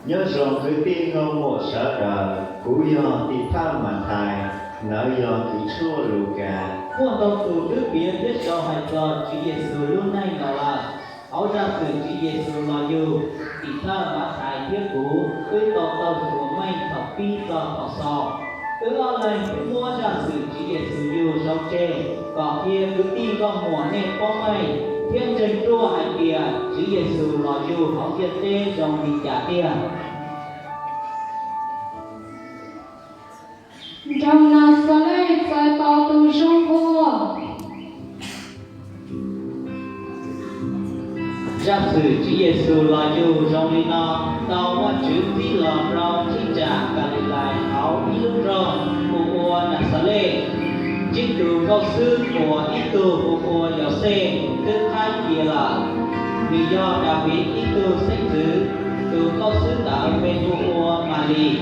Nyob zoo kwv tij nkauj muam sawv daws, kuv yog tim thawj Mathais, nawb yog tus tshuaj Lukas. Muaj ntau tus twb piav thiab sau hais txog Tswv Yexus lub neej los lawm. Hauv zaj xwm Tswv Yexus los yug, tim thawj Mathais thiab kuv twb tau taug xyuas meej thaum pib txog thaum xaus. Wb ob leeg twb muab zaj xwm Tswv Yexus yug sau tseg kom qhia kwv tij nkauj muam nej paub meej thiab ntseeg ruaj hais tias Tswv Yexus los yug hauv ntiaj teb zoo li cas tiag. Nroog Naxales txais tos tus zoo ua. Zaj xwm Tswv Yexus los yug zoo li no tau Vajtswv txib los rau cheeb tsam Kalilais hauv ib lub nroog hu ua Naxales. Tsib tus nkauj xwb uas ib tug hu ua Yauxej twb qhaib cia lawm, nws yog Daviv ib tug xeeb ntxwv. Tus nkauj xwb ntawd npe hu ua Malis.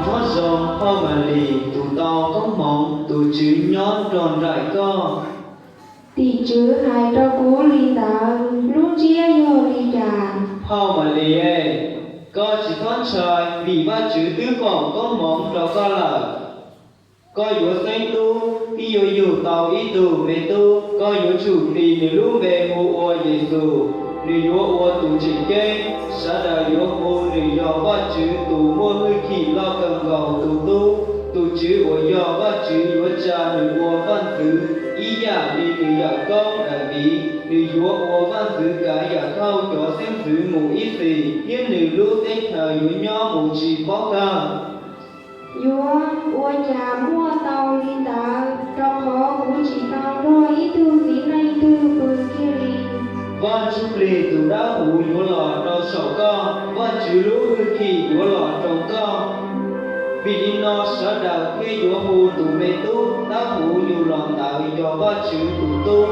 Nyob zoo phauj Malis tus ntau koob hmoov, tus Tswv nyob nrog nraim koj. Tim tswv hais rau kuv li ntawd, lub ntsiab yog li cas? Phauj Malis, koj tsis txhob ntshai vim Vajtswv twb foom koob hmoov rau koj lawm. Koj yuav xeeb tub thiab yuav yug tau ib tug me tub. Koj yuav tsum tis nws lub npe hu ua Yexus. Nws yuav ua tus tseem ceeb, sawv daws yuav hu nws yog Vajtswv tus muaj hwj chim loj kawg nkaus tus tub. Tus Tswv uas yog Vajtswv yuav tsa nws ua vaj ntxwv ib yam li nws yawm koob Daviv. Nws yuav ua vaj ntxwv kav yam thauj cov xeeb ntxwv mus ib txhis, thiab nws lub teb chaws yuav nyob mus tsis paub kawg. Yuav ua cas muaj tau li ntawd, rau qhov kuv tsis tau nrog ib tug txiv neej twg pw kiag li. Vaj Ntsuj Plig tus Dawb Huv yuav los rau saum koj, Vajtswv lub hwj chim yuav los roos koj. Vim li no sawv daws thiaj yuav hu tus me tub dawb huv yug los ntawd yog Vajtswv tus Tub,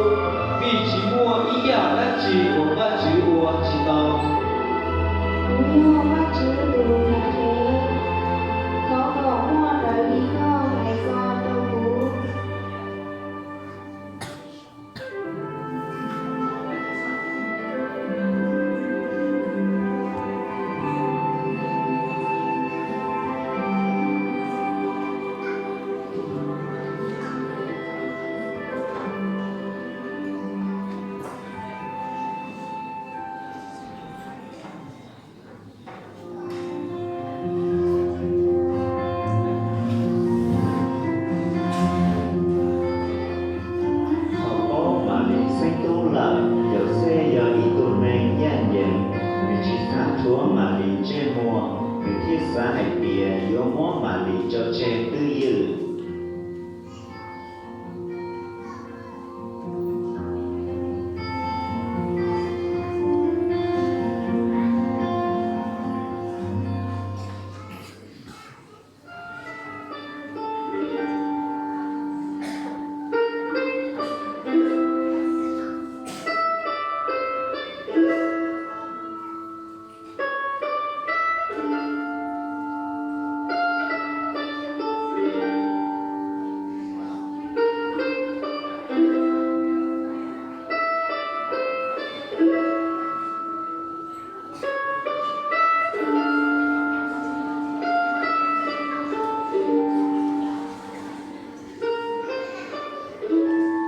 vim tsis muaj ib yam dab tsi uas Vajtswv ua tsis tau. Kuv yog Vajtswv tus nrhiav kev, thov kom muaj raws li koj hais ko rau kuv. Thaum paub Malis xeeb tub lawm, Yauxej yog ib tug neeg ncaj ncees, nws tsis xav rhuav Malis ntsej muag, nws thiaj xav hais tias yuav muab Malis tso tseg twj ywm.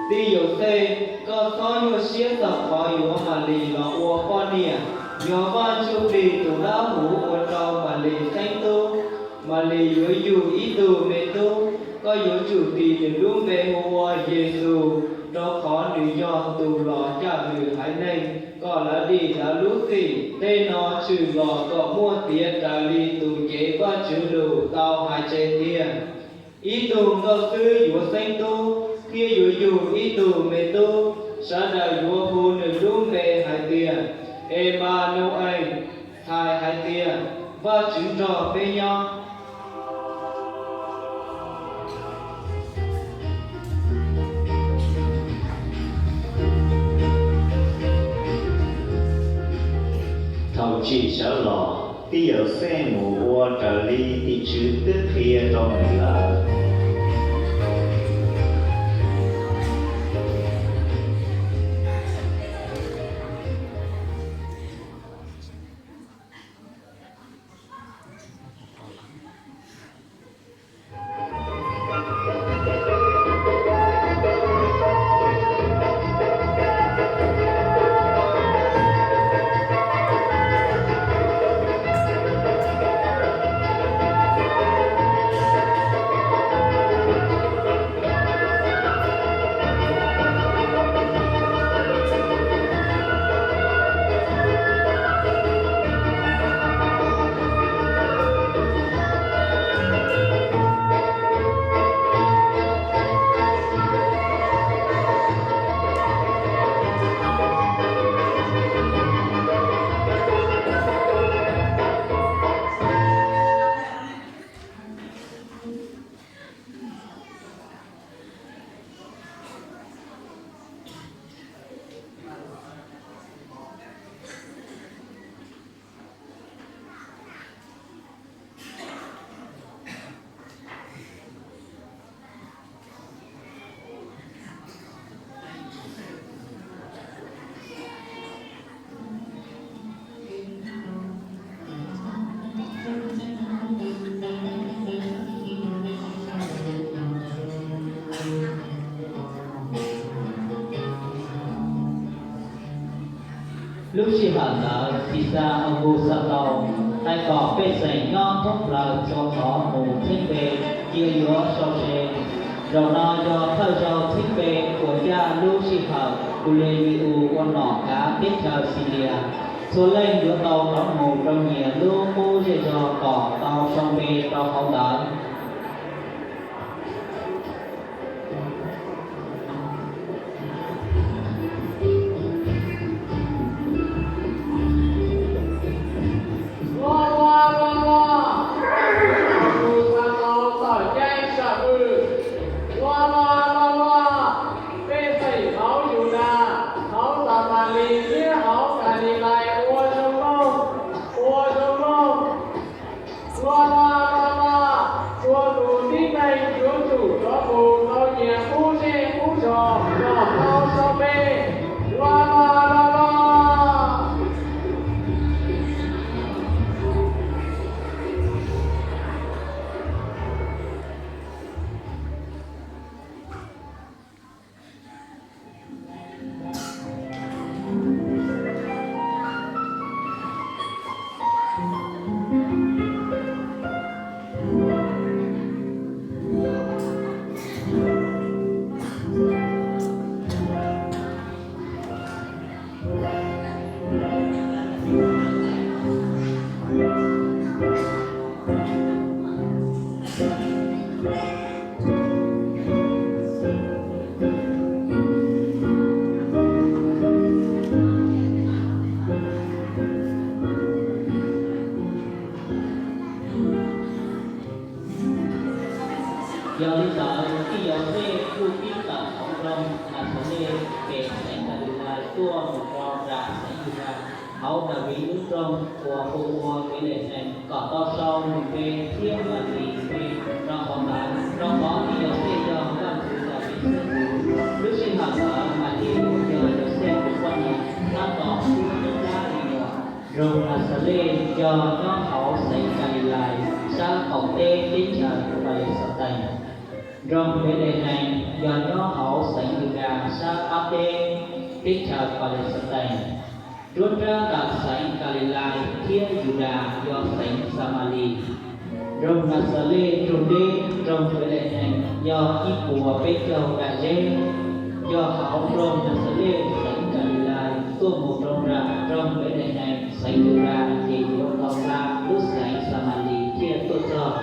Tij Yauxej, koj txhob nyuaj siab txog qhov yuav Malis los ua poj niam. Yog Vaj Ntsuj Plig tus Dawb Huv ua rau Malis xeeb tub, Malis yuav yug ib tug me tub. Koj yuav tsum tis nws lub npe hu ua Yexus. rau qhov nws yog tus los caj lwm haiv neeg kom lawv dim lawv lub txim. Tej no tshwm los kom muaj tiav raws li tus cev Vajtswv lus tau hais tseg tiag: Ib tug nkauj xwb yuav xeeb tub, thiab yuav yug ib tug me tub. Sawv daws yuav hu nws lub npe hais tias Enma-nu-ees, txhais hais tias Vajtswv nrog peb nyob. Thaum tsim sawv los, tij Yauxej mus ua raws li tus Tswv twb qhia rau nws lawm. Lub sij hawm ntawd Xixas Augus Xaus hais kom pej xeem nyob thoob plaws txhua qhov mus txheeb npe, cia yuav sau se. Zaum no yog thawj zaug txheeb npe uas ncaj lub sij hawm Kulenius ua nom kav teb chaws Xilias. Txhua leej yuav tau rov mus rau nyias lub qub zej zog kom tau sau npe rau hauv ntawd. Los los los los, tus Xaus tawm ceev sam hwm. Los los los los, pej xeem hauv Yudas, hauv Xamalis thiab hauv Kalilais ua zoo mloog, ua zoo mloog. Los los los los, txhua tus tib neeg yuav tsum rov mus rau nyias qub zej qub zog kom tau sau npe. Los los los los. Yog li ntawd, tij Yauxej kuj pib tawm hauv nroog Naxales pem xeev Kalilais tuaj mus rau nram xeev Yudas, hauv Daviv lub nroog uas hu ua Npelehees, kom tau sau nws npe thiab Malis npe rau hauv ntawd, rau qhov tij Yauxej yog Vajtswv Daviv xeeb ntxwv. Lub sij hawm ntawd Malis uas yog Yauxej tus poj niam tab tom hlub ib nyab me nyuam. Nroog Naxales yog nyob hauv xeev Kalilais sab qaum teb teb chaws Palexatees. Nroog Npelehees yog nyob hauv xeev Yudas sab qab teb teb chaws Palexatees. Nruab nrab ntawm xeev Kalilais thiab Yudas yog xeev Xamalis. Nroog Naxales nrug deb nroog Npelehees yog ib puas peb caug daim zeb. Yog hauv nroog Naxales xeev Kalilais tuaj mus rau nram nroog Npetlehees xeev Yudas, ces yuav tau hla lub xeev Xamalis thiaj tuaj txog.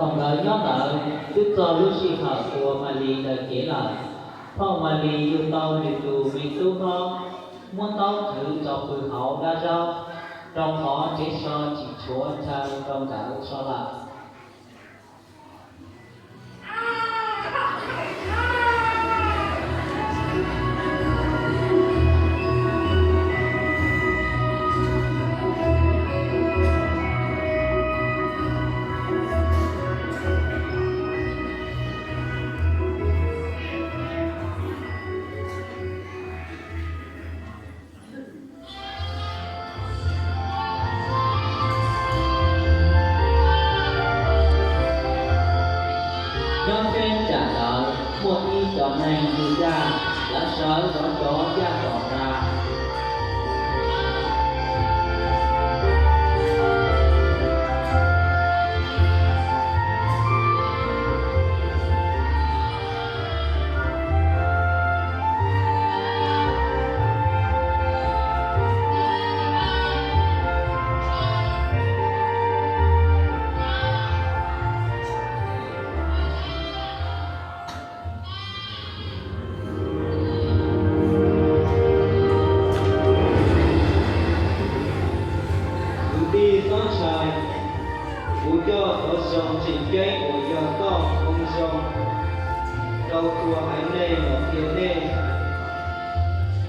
Thaum nkawd nyob ntawd twb txog lub sij hawm ua Malis daws kev lawm. Phauj Malis yug tau nws tus me tub hlob, muab ntaub qhwv tso pw hauv dab zaub, rau qhov tsev so tsis tshuav chaw rau nkawd so lawm. Nyob tseeb tsam ntawd muaj ib co neeg yug yaj, lawv sawv zov zov yaj tom nra. Kwv tij txhob ntshai, kuv coj xov zoo tseem ceeb uas yog txoj moo zoo rau txhua haiv neeg los qhia nej.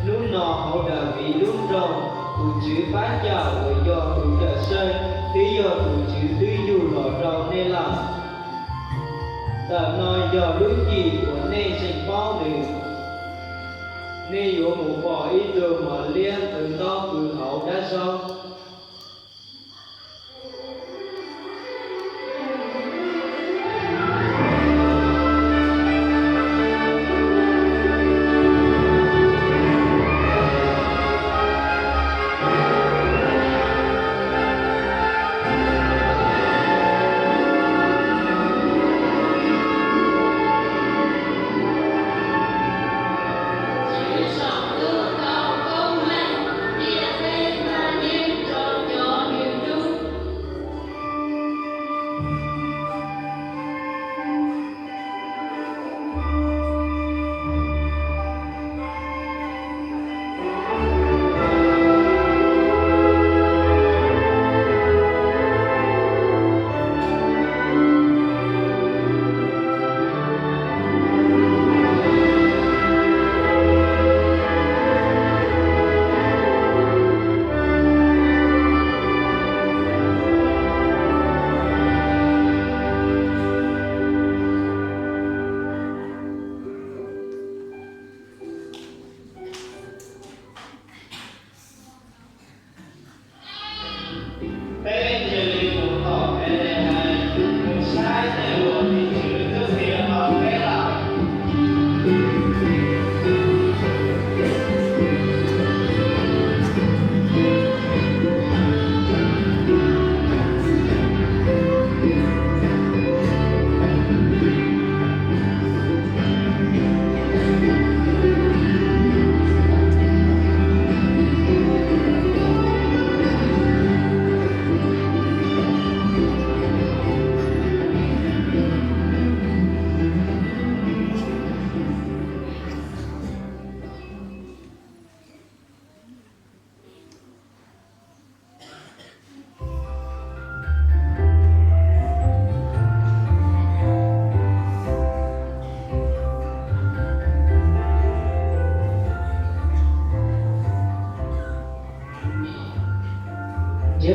Hnub no hauv Daviv lub nroog, tus Tswv pab cawm uas yog tus Cawmseej thiab yog tus Tswv twb yug los rau nej lawm. Ntawm no yog lub cim uas nej zeem paub nws. Nej yuav mus pom ib tug mos liab ntawm ntaub pw hauv dab zaub.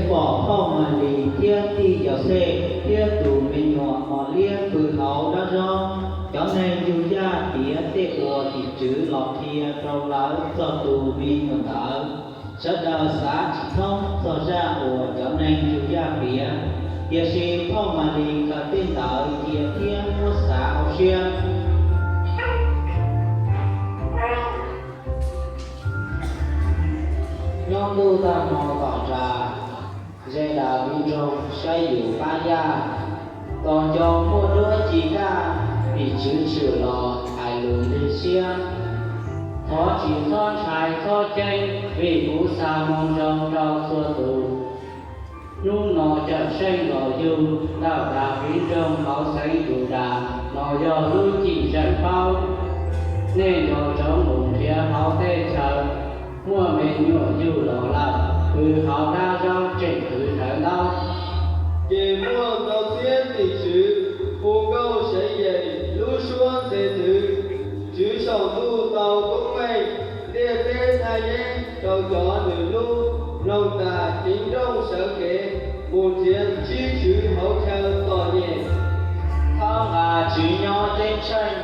Pom phauj Malis thiab tij Yauxej thiab tus me nyuam mos liab pw hauv dab zaub. Cov neeg yug yaj piav tej uas tim tswv los qhia rau lawv txog tus me nyuam ntawd. Sawv daws xav tsis thoob txog zaj uas cov neeg yug yaj piav, tiam sis phauj Malis khaws tej ntawd cia thiab muab xav hauv siab. Nyob ntuj tag hmo tom zas, ze das viv nroog saib yus pab yaj. Tos nco muaj duab ci kaj, tim tswv tshwm los hais lus lig siab. Thov tsis txhob ntshai txhob ceeb, vim kuv xa moo zoo rau txhua tus. Hnub no Cawmseej los yug ntawm das viv nroog hauv xeev Yudas, no yog lub cim zeem paub. Nej nco ntsoov mus nrhiav hauv tej chaw muaj me nyuam yug los lawm, pw hauv dab zaub tseem khwv rawv ntaub. Ces muaj ntau txhiab tim tswv hu nkauj seev yees lub suab ntxhi ntxwv. Tswv saum ntuj tau koob meej, ntiaj teb thaj yeeb rau cov nws hlub. Mloog tas ceev nrooj sawv kev, mus nrhiav ntsib tswv hauv chaw txom nyem. Txhawb nqa tswv nyob ceeb tsheej,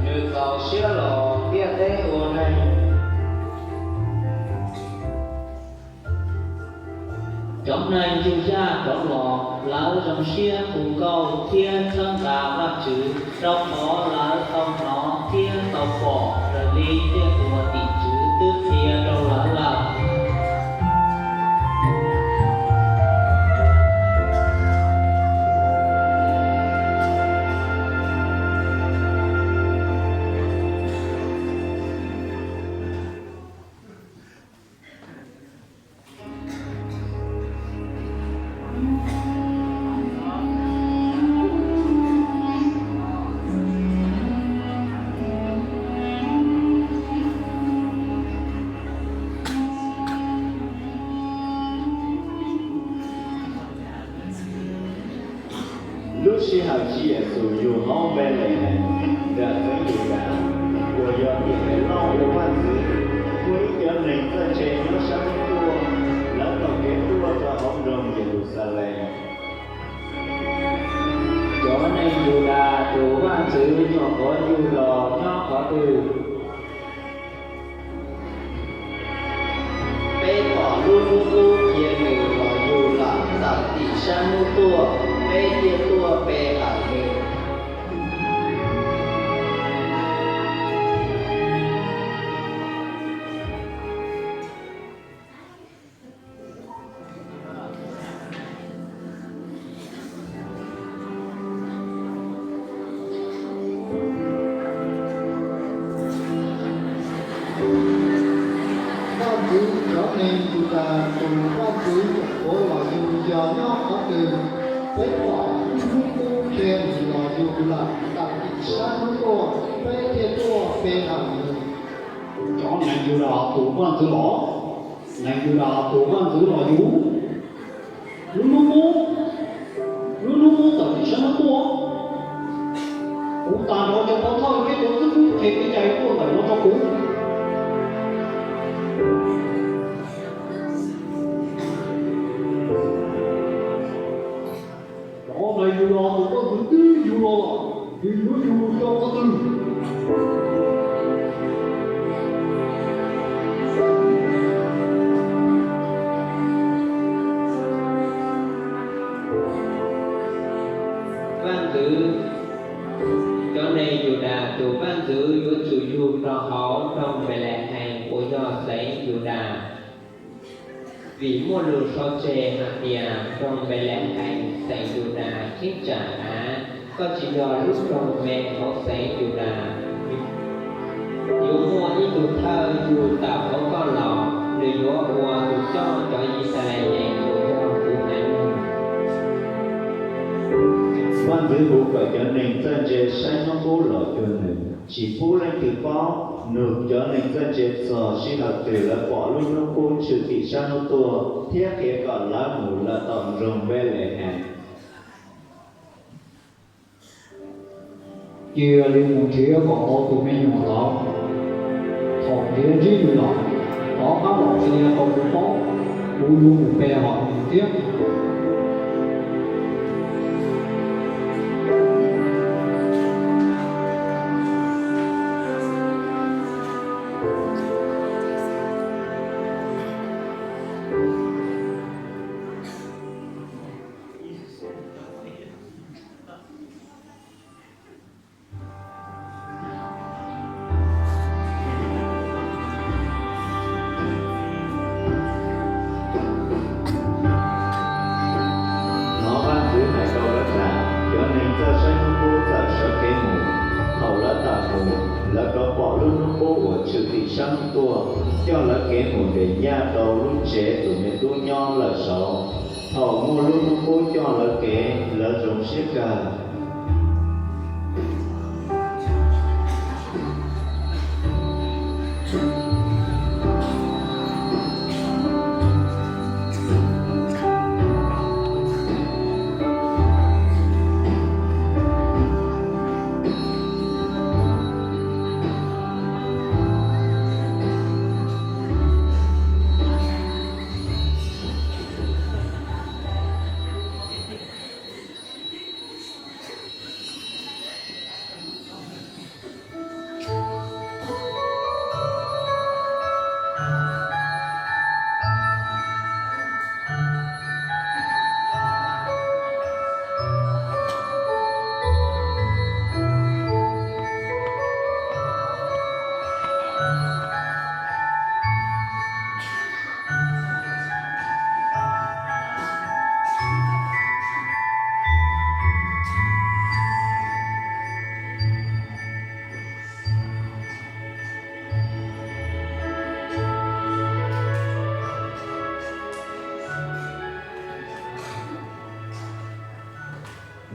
nws txaus siab los ntiaj teb ua neeg. Cov neeg yug yaj rov los, lawv zoo siab hu nkauj thiab txhawb nqa Vajtswv, rau qhov lawv tau hnov thiab tau pom raws li tej uas tim tswv twb qhia rau lawv lawm. Lub sij hawm Tswv Yexus yug hauv Npelehees, nram xeev Yudas, uas yog tim Helauj ua vaj ntxwv, muaj ib cov neeg txawj ntse nyob sab hnub tuaj, lawv taug kev tuaj rau hauv nroog Yeluxalees. Cov neeg Yudas tus vaj ntxwv nyuam qhuav yug los nyob qhov twg? Peb pom lub hnub qub cia nws los yug lawm ntawm tim sab hnub tuaj, peb thiaj tuaj pe hawm nws. Vaj ntxwv, cov neeg Yudas tus vaj ntxwv nyuam qhuav los yug yog nyob qhov twg? Peb pom lub hnub qub cia nws los yug lawm ntawm tim sab hnub tuaj, peb thiaj tuaj pe hawm nws. Cov neeg Yudas tus vaj ntxwv los, neeg Yudas tus vaj ntxwv los yug. Lub hnub qub, lub hnub qub tawm tim sab hnub tuaj. Kuv tas nrho cov pov thawj thiab cov xib hwb qhia kev cai tuaj ntawm no rau kuv. Cov neeg Yudas tus vaj ntxwv twb yug los, nws yuav yug rau qhov twg? Vaj ntxwv, cov neeg Yudas tus vaj ntxwv yuav tsum yug rau hauv nroog Npelehees uas yog xeev Yudas, vim muaj lus sau tseg hais tias nroog Npelehees, xeem Yudas, cheeb tsam av, koj tsis yog lub nroog me hauv xeev Yudas. Yuav muaj ib tug thawj yug tawm hauv koj los, nws yuav ua tus coj cov Yixalayees uas yog kuv haiv neeg. Vaj ntxwv hu kom cov neeg txawj ntse saib hnub qub los cuag nws, tsis pub leej twg paub. Nug cov neeg txawj ntse txog sij hawm twg lawv pom lub hnub qub tshwm tim sab hnub tuaj, thiab qhia kom lawv mus lawm tom nroog Npelehees. Cia li mus nrhiav kom tau tus me nyuam ntawd. Thaum nrhiav ntsib nws lawm, rov qab los qhia rau kuv paub. Kuv yuav mus pe hom thiab. Hnov Vajtswv hais rau lawv tas, cov neeg txawj saib hnub qub txawm sawv kev mus. Thaum lawv tawm mus, lawv rov pom lub hnub qub uas tshwm tim sab hnub tuaj coj lawv kev mus nres ncaj rau lub tsev tus me tub nyob lawm saud. Thaum muaj lub hnub qub coj lawv kev, lawv zoo siab kawg.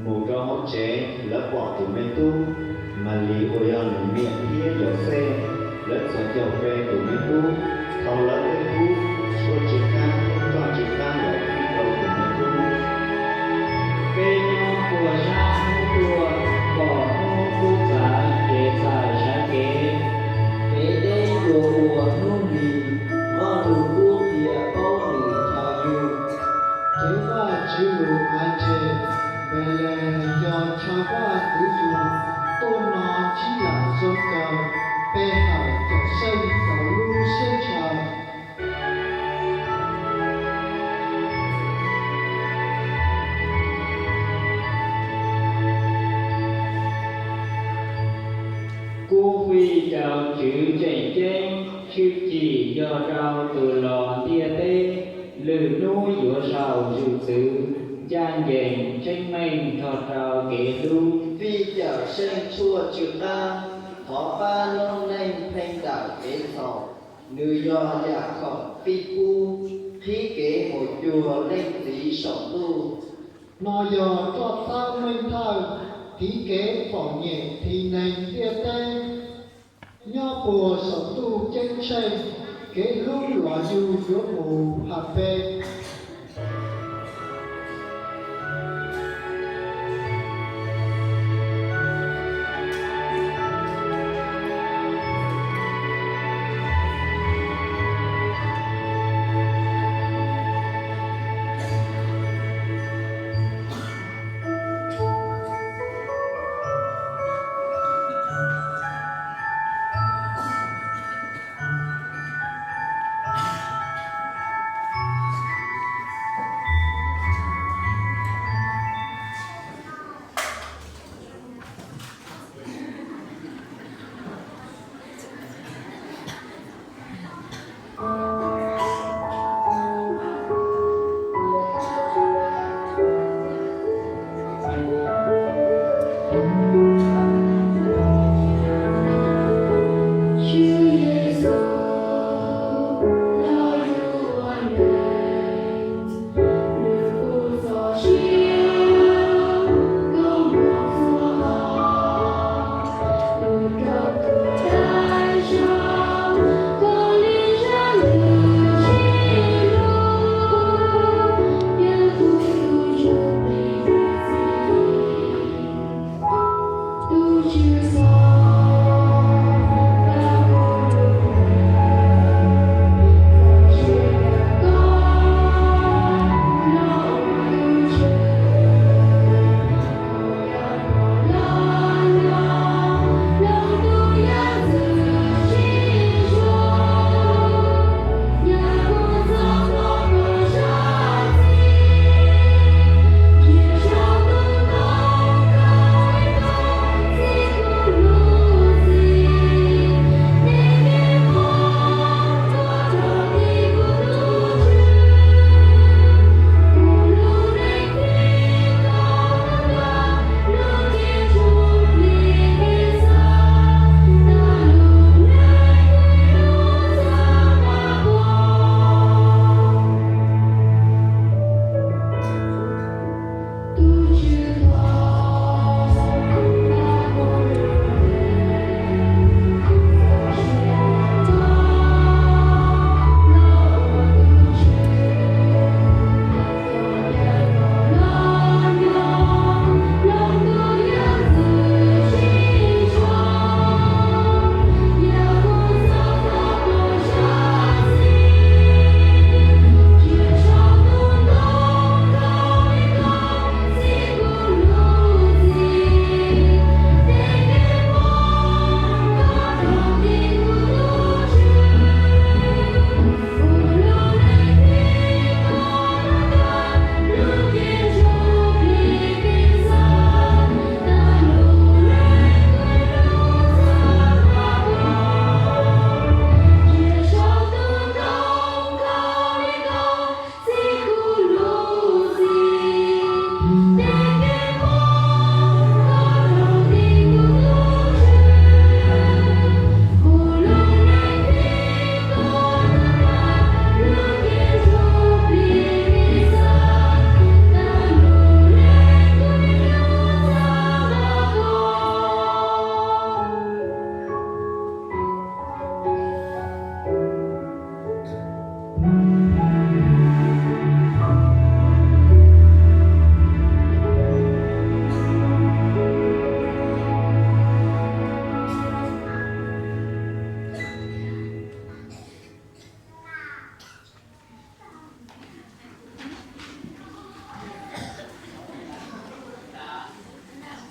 Mus rau hauv tsev, lawv pom tus me tub Malis uas yog nws niam thiab Yauxej. Lawv txhos caug pe tus me tub. Thaum lawv tej kub, tshuaj tsw qab thiab roj tsw qab los pib rau tus me tub. Peb nyob puag sab hnub tuaj, pom hnub qub txawv ces txawm sawv kev. Kev deb dua ua hnub hlis, Vajluskub qhia paub nws chaw yug. Kev Vajtswv lus hais tseg, Npelees yog chaw Vajtswv yug, tuaj no tsis lam zoo kawg, pe hawm cawm seej rau lub siab ntshaw. Kub fij rau Tswv tseem ceeb, tshwj chim yog rau tus los ntiaj teb. Lwm hnub yuav sau zus txwv, ncaj ncees tseeb meej nrog rau kev hlub. Fij cawm seej tshuaj tsw qab, thov pab noob neej pheej ntawm kev txhaum. Nws yog yam khoom fij kub, qhib kev mus cuag Leej Txiv saum ntuj. No yog roj txhawb meej thawj, tiv kev txom nyem tiv neeg ntiaj teb. Nyob puag saum ntuj ceeb tsheej, kev hlub los yug yuav mus ha pe.